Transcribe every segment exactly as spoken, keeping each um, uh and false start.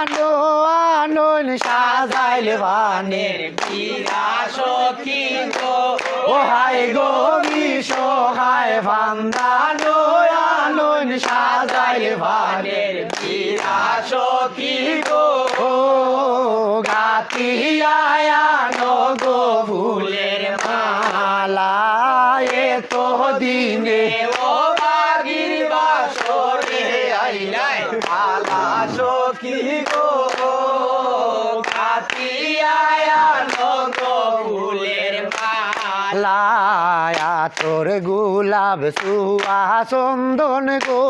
আনো আনন সাজাইল পানের পিড়া সখী গো, ও হায় গো, বিষহায় বান্দা আনো আনন সাজাইল পানের পিড়া সখী গো, গাঁথিয়া আনো গো ফুলের মালা। এত দিনে ও বাগির বাসরে আইলায় ভালা সখী গো, গাঁথিয়া আনো গো ফুলের মালা। আতর গোলাপ সুয়া চন্দন গো,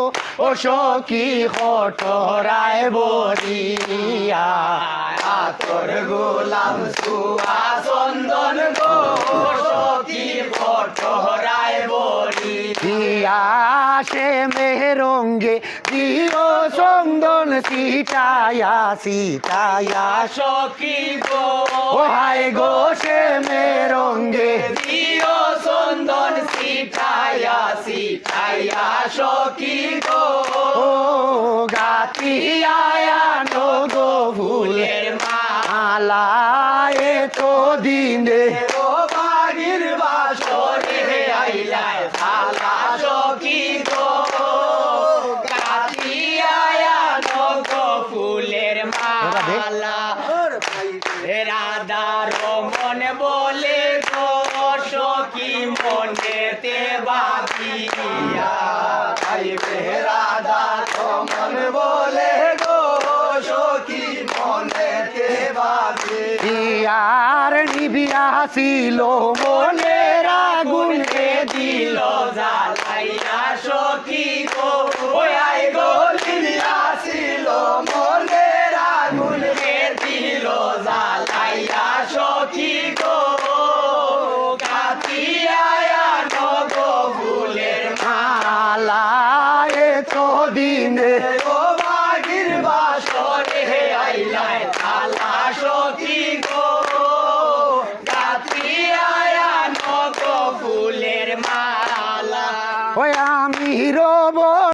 ও সখী কটরায় বরিয়া। আতর গোলাপ সুয়া চন্দন গো, ও সখী কটরায় বরিয়া। সে মেরঙ্গে দিও চন্দন ছিটাইয়া ছিটাইয়া সখী গো, ও হায় গো, সে মেরঙ্গে দিও চন্দন ছিটাইয়া ছিটাইয়া সখী গো, ও গাঁথিয়া আনো গো ফুলের মালা। এত দিনে ও বাগির বাসরে আইলায় ভালা সখী গো, গাঁথিয়া আনো গো ফুলের মালা। রাধা রমন বলে গো সখী মনেতে ভাবিয়া, আইবে রাধা রমন বলে গো সখী মনেতে ভাবিয়া। আর নিবিয়া ছিল মনের আগুনে দিল জ্বালা।